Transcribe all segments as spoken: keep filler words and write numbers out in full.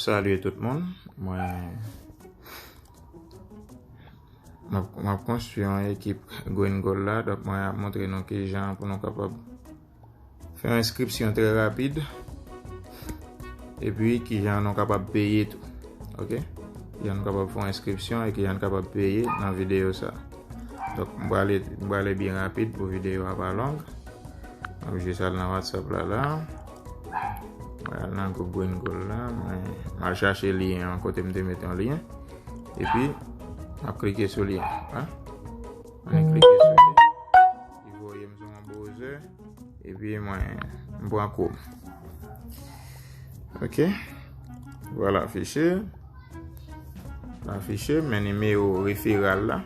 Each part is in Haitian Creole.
Salye tout moun. Mwen, m ap, m ap konstwi yon ekip Green Gold la. Donk, mwen ap montre nou kijan pou nou kapab fè yon enskripsyon trè rapid. Epi, kijan nou kapab peye tou. Oke? Kijan nou kapab fè yon enskripsyon e kijan nou kapab peye nan videyo sa. Donk, m prale, m prale byen rapid pou videyo a pa long. M ap jis al nan WhatsApp la, la. Mwen al nan gwoup Green Gold la. Mwen, m al chache lyen an kote m te mete yon lyen. Epi, m ap klike sou lyen an. Mwen klike sou li. Li voye m sou yon browser. Epi, mwen, m pran Chrome. Oke. Vwala, afiche. Afiche, men nimewo referal la.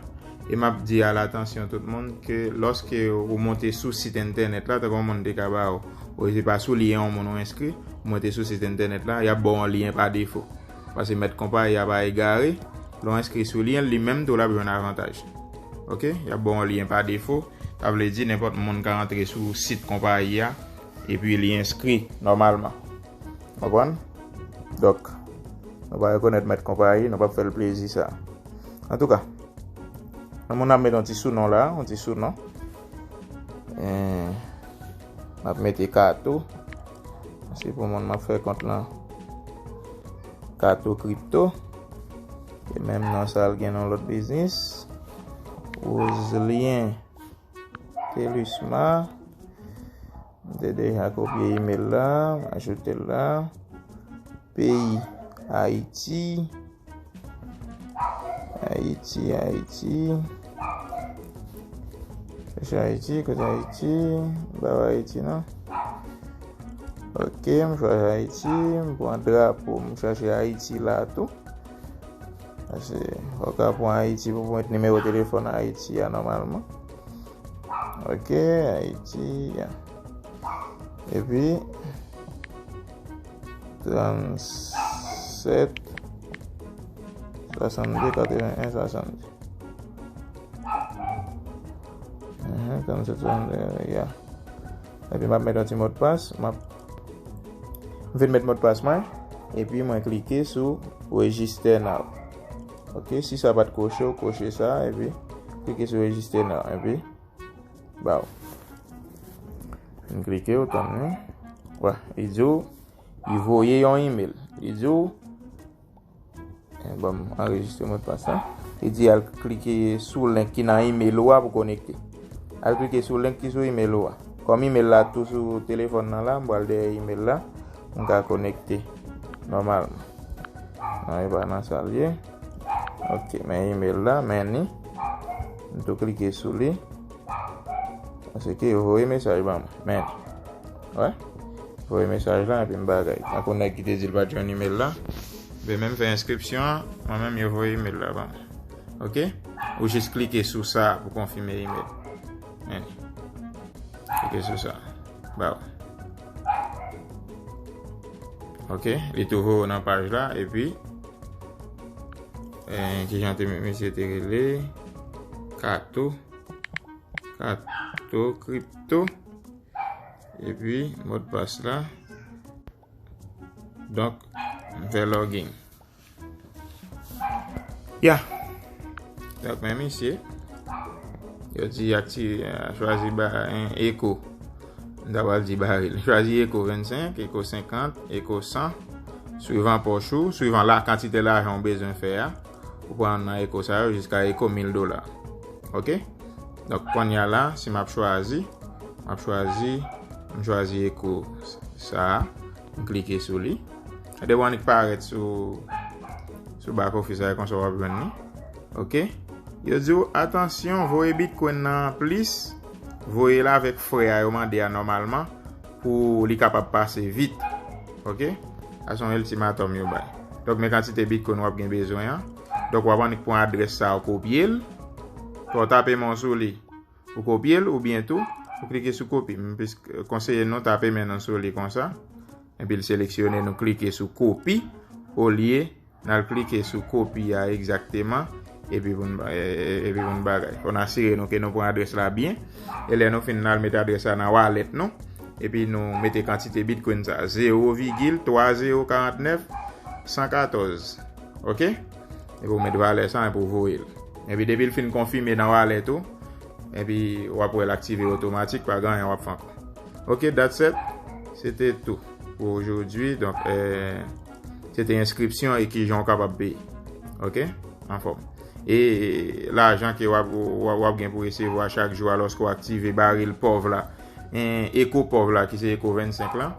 E m ap di a latansyon tout moun ke lòske ou monte sou sit entènèt la, tankou yon moun te ka ba ou, ou se pa sou lyen yon moun ou enskri, ou monte sou sit entènèt la, y ap ba w yon lyen pa defo. Paske mèt konpayi a pa egare, lè w enskri sou lyen, li menm tou l ap jwenn avantaj. Oke? Y ap ba w yon lyen pa defo, sa vle di nenpòt moun ka antre sou sit konpayi a, epi li enskri nòmalman. Konprann? Donk, nou pa rekonèt mèt konpayi, nou p ap fè l plezi sa. Antouka, yon moun ap met yon ti sounon la, yon ti sounon. Eh, m ap mete Kato. Se pou moun m ap fè kont lan. Kato Kripto. E menm non sa l gen nan lòt biznis. Roselien Telusma. M te deja kopye email la, m ajoute l la. Peyi Ayiti. Ayiti, Ayiti. Chèche Ayiti, kote Ayiti? M pa wè Ayiti, non. Oke, m chwazi Ayiti, m pran drapo, m chache Ayiti la tou. Paske fò w ka pran Ayiti pou w met nimewo telefòn Ayiti a nòmalman. Oke, Ayiti a. Epi, trannsèt, swasannde, katrevenn, swasannde. Mhm, trannsèt, swasannde, ya. Epi m ap met yon ti modpas, m ap, m fin met modpas mwen, epi mwen klike sou Register Now. Oke, si sa pa t koche, ou koche sa, epi klike sou Register Now, epi, baw. M klike, ou tann, wi. Wè, li di w, li voye yon email. Li di w, eh, ban m anrejistre modpas la. Li di al klike sou link ki nan email ou a pou konekte. Al klike sou link ki sou email ou a. Kòm email la tou sou telefòn nan la, m pral dèyè email la, m ka konekte nòmalman. Non, e pa nan sa l ye. Oke, men email la, men ni. M tou klike sou li. Paske yo voye mesaj ban mwen. Men, wè. Voye mesaj la, epi m bagay. Tankou nèg ki te di l pa t jwenn email la. Epi menm fè enskripsyon an, mwen menm yo voye email la ban mwen. Oke? Ou jis klike sou sa pou konfime email. Men. Klike sou sa. Baw. Oke? Li tou voye w nan paj la, epi, eh, kijan te, mesye te rele? Kato. Kato Kripto. Epi, modpas la. Donk, m fè login. Ya. Donk, men misye, yo di akti-, eh, chwazi ba, en, Echo. M ta pral di baril. Chwazi Echo vennsenk, Echo senkant, Echo san. Swivan pòch ou, swivan la kantite lajan ou bezwen fè a. Ou pran nan Echo sa yo jiska Echo mil dola. Oke? Donk, kounye a la, si m ap chwazi, m ap chwazi, m chwazi Echo sa a, m klike sou li. Depi w annik parèt sou, sou back office la, e konsa w ap jwenn li. Oke? Yo di w, atansyon, voye Bitcoin nan plis, voye l avèk frè a yo mande a nòmalman, pou li kapab pase vit. Oke? Sa se yon ultimatum yo bay. Donk, men kantite Bitcoin w ap gen bezwen an. Donk, w ap annik pran adrès sa a, w kopye l. Fò w tape men w sou li. Ou kopye l, oubyen tou, ou klike sou kopi. M plis konseye nou tape men nou sou li konsa. Epi l seleksyone, nou klike sou kopi, olye n al klike sou kopi a egzakteman, epi pou n, e, e, epi pou n bagay. Fò n asire nou ke nou pran adrès la byen. E lè nou fin, n al mete adrès la nan wallet nou. Epi nou mete kantite Bitcoin sa, zewo vigil twa zewo karant nèf san katòz. Ok? Epi w met valè sa epi w voye l. Epi depi l fin konfime nan wallet ou, epi w ap wè l aktive otomatik, pa gen anyen w ap fè ankò. Ok, that's it. Se te tou pou jodi. Donk, eh, se te enskripsyon e kijan w kapab peye. Ok? Anfòm. E lajan ke w ap, w ap, w ap gen pou resevwa chak jou a lòske w aktive baril pòv la, en, eko pòv la, ki se eko vennsenk lan,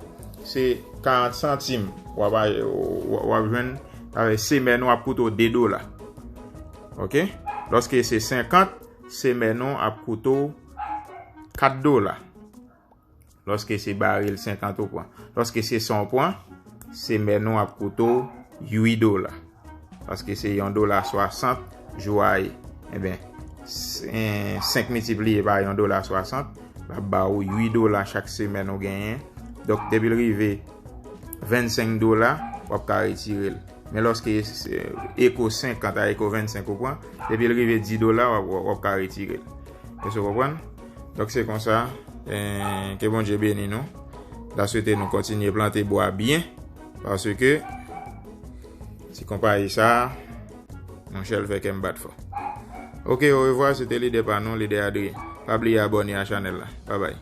se karant santim w ap, w ap jwenn avèk semèn ou ap koute w de dola. Ok? Lòske se senkant, semèn ou ap koute w kat dola. Lòske se baril senkant ou pran. Lòske se san w pran, semèn ou ap koute w uit dola. Paske se yon dola swasant jou a ye. Enben, s- en, senk miltipliye pa yon dola swasant, l ap ba ou uit dola chak semèn ou genyen. Donk, depi l rive vennsenk dola, w ap ka retire l. Men lòske se eko senkant a eko vennsenk ou pran, depi l rive dis dola, w ap, w ap ka retire l. Èske w konprann? Donk, se konsa, eh, ke Bondye beni nou. N ta swete nou kontinye plante bwa byen, paske ti konpayi sa a, monchè, l fè kè m bat fò. Ok, orevwa, se te lidè pa nou, lidè Adrien. Pa bliye abòne a chanèl la. Babay.